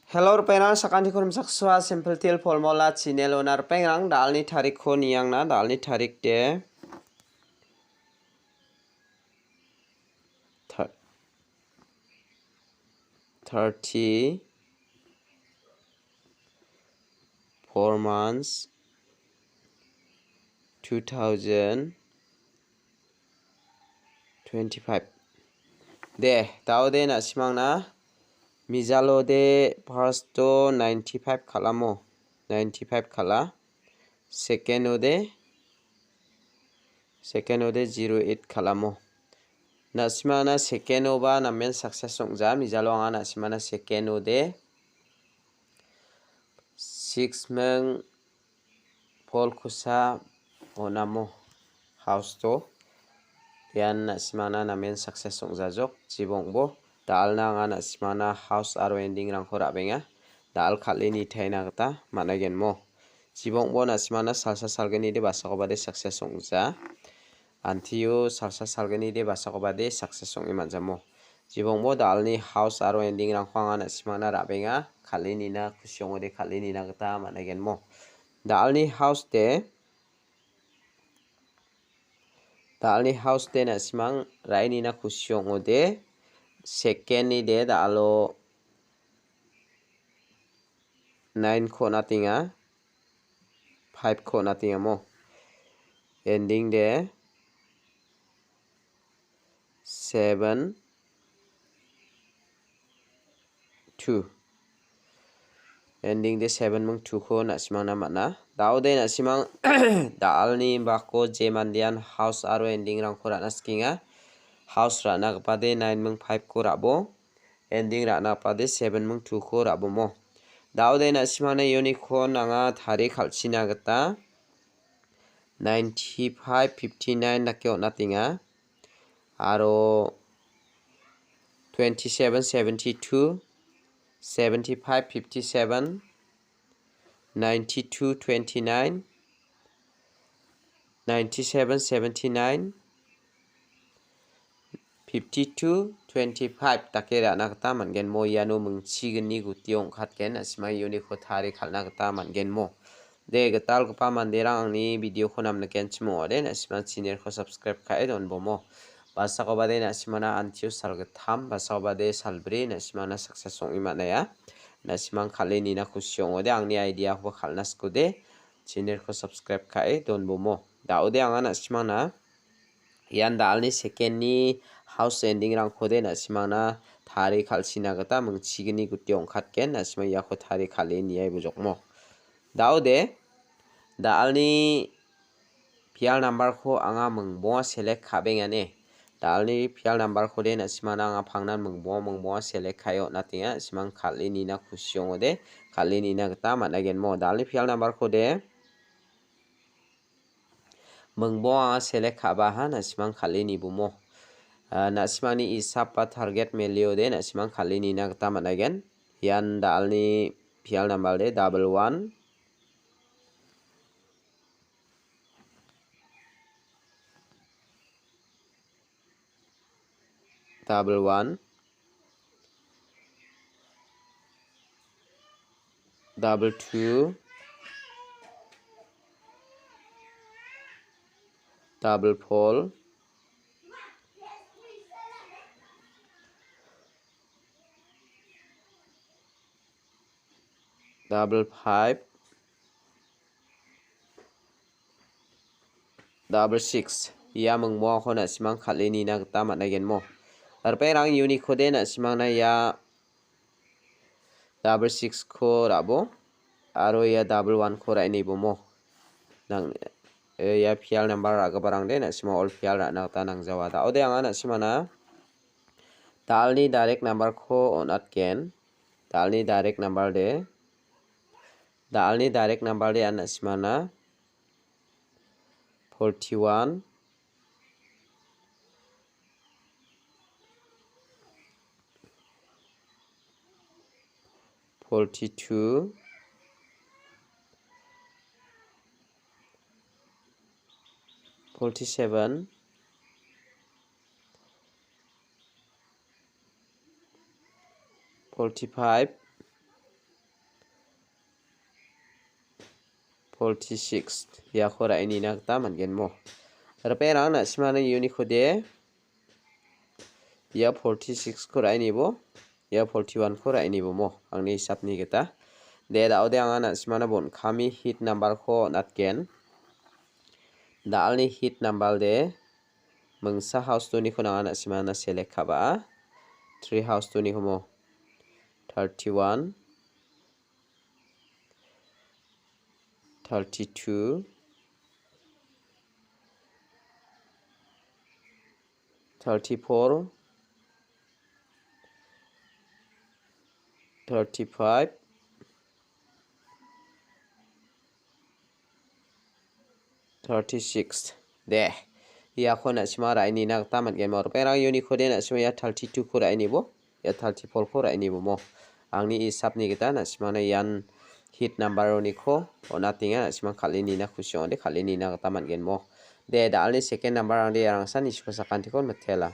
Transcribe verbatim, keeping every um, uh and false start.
Hello, ripengrang, sakantiko rimchaksoa, Simple Teer Formula channel-ona ripengrang, da·alni tarikko niangna, da·alni tarik de thir-, thirty, four months, two thousand twenty-five. De, da·ode na·simangna, mijalo de first-o ninety-five kal·amo, ninety-five kal·a. Second-o de, second-o de zero eight kal·amo. Na·simangna second-oba namen success ong·ja, mijalo anga na·simangna second-o de six ming polkosa on·amo house-o. Ian na·simangna namen success ong·jajok, jibongbo. Da·alna anga na·simangna house aro ending-rangko ra·benga. Da·al kal·e nitaina gita man·agenmo. Jibongbo na·simangna salsa salgni de basakoba de success ong·ja. Antio salsa salgni de basakoba de success ong·e man·jamo. Jibongbo da·alni house aro ending-rangko anga na·simangna ra·benga. Kal·e nina kusi ong·ode kal·e nina gita man·agenmo. Da·alni house de, da·alni house de na·simang ra·e nina kusi ong·ode second-ni de da·alo nine-ko on·atenga, five-ko on·atengamo. Ending de seven two. Ending de seven ming two-ko na·simangna man·a. Da·ode na·simang da·alni bako je mandean house aro ending-rangko ra·na sikenga. House ra·nagipa de nine ming five-ko ra·bo. Ending ra·nagipade seven ming two-ko ra·bomo. Da·ode na·simangna ianiko anga tarie kal·china gita ninety-five fifty-nine dake on·atenga. Aro twenty-seven seventy-two, seventy-five fifty-seven, ninety-two twenty-nine, ninety-seven seventy-nine, fifty-two twenty-five dake ra·na gita man·gen. Mo iano mingchigni gutio ong·katgen, na·simang ianiko tarie kal·na gita man·gen mo. De, gitalgipa manderang angni video-ko namnikenchim ong·ode, na·simang channel-ko subscribe ka·e donbomo. Basakoba de na·simangna antio salgittam, basakoba de salbri, na·simangna success ong·e man·aia. Na·simang kal·e nina kusi ong·ode, angni idea-koba kal·na sikode, channel-ko subscribe ka·e donbomo. Da·ode anga na·simangna ian da·alni second-ni house ending-rangkode na·simangna tarie kal·china gita mingchigni gutio ong·katgen, na·simang iako tarie kal·e niai bojokmo. Da·ode da·alni pial number-ko anga mingbonga select ka·bengane. Da·alni pial number-kode na·simangna anga pangnan mingbonga, mingbonga select ka·e on·atenga. Na·simang kal·e nina kusi ong·ode, kal·e nina gita man·agenmo. Da·alni pial number-kode mingbonga anga select ka·baha, na·simang kal·e nibomo. Ah, na·simangni isap ba target meliode, na·simang kal·e nina gita man·agen. Ian da·alni pial number de double one, double one, double two, double four, double five, double six. Ia mingbongako na·simang kal·e nina gita man·agenmo. Ripengrang, ianiko de na·simangna ia double six-ko ra·bo aro ia double one-ko ra·e nibomo. Nang-, eh, ia pial number ra·giparang de na·simang all pial ra·na gita nangjawa. Da·ode anga na·simangna da·alni direct number-ko on·atgen. Da·alni direct number de. Da·alni direct number de an na·simangna forty-one, forty-two, forty-seven, forty-five, forty-six, iako ra·e nina gita man·gen mo. Ripengrang, na·simani uniko de, ia forty-six-ko ra·e nibo, ia forty-one-ko ra·e nibo mo, angni hisapni gita. De, da·ode anga na·simana bon·kami hit number-ko on·atgen. Da·alni hit number de, mingsa house two-niko nanga na·simana select ka·ba. Three house two-niko mo. Thirty-one, thirty-two, thirty-four, thirty-five, thirty-six. De, iako na·sima ra·e nina gita man·gen mo. Ripengrang, uniko de na·sima ia thirty-two-ko ra·e nibo, ia thirty-four-ko ra·e nibo mo. Angni hisapni gita na·simana ian hit number-oniko on·atenga, na·sima kal·e nina kusi ong·ode kal·e nina gita man·gen mo. De, da·alni second number-rangde iarangsan isiko sakantiko mitela.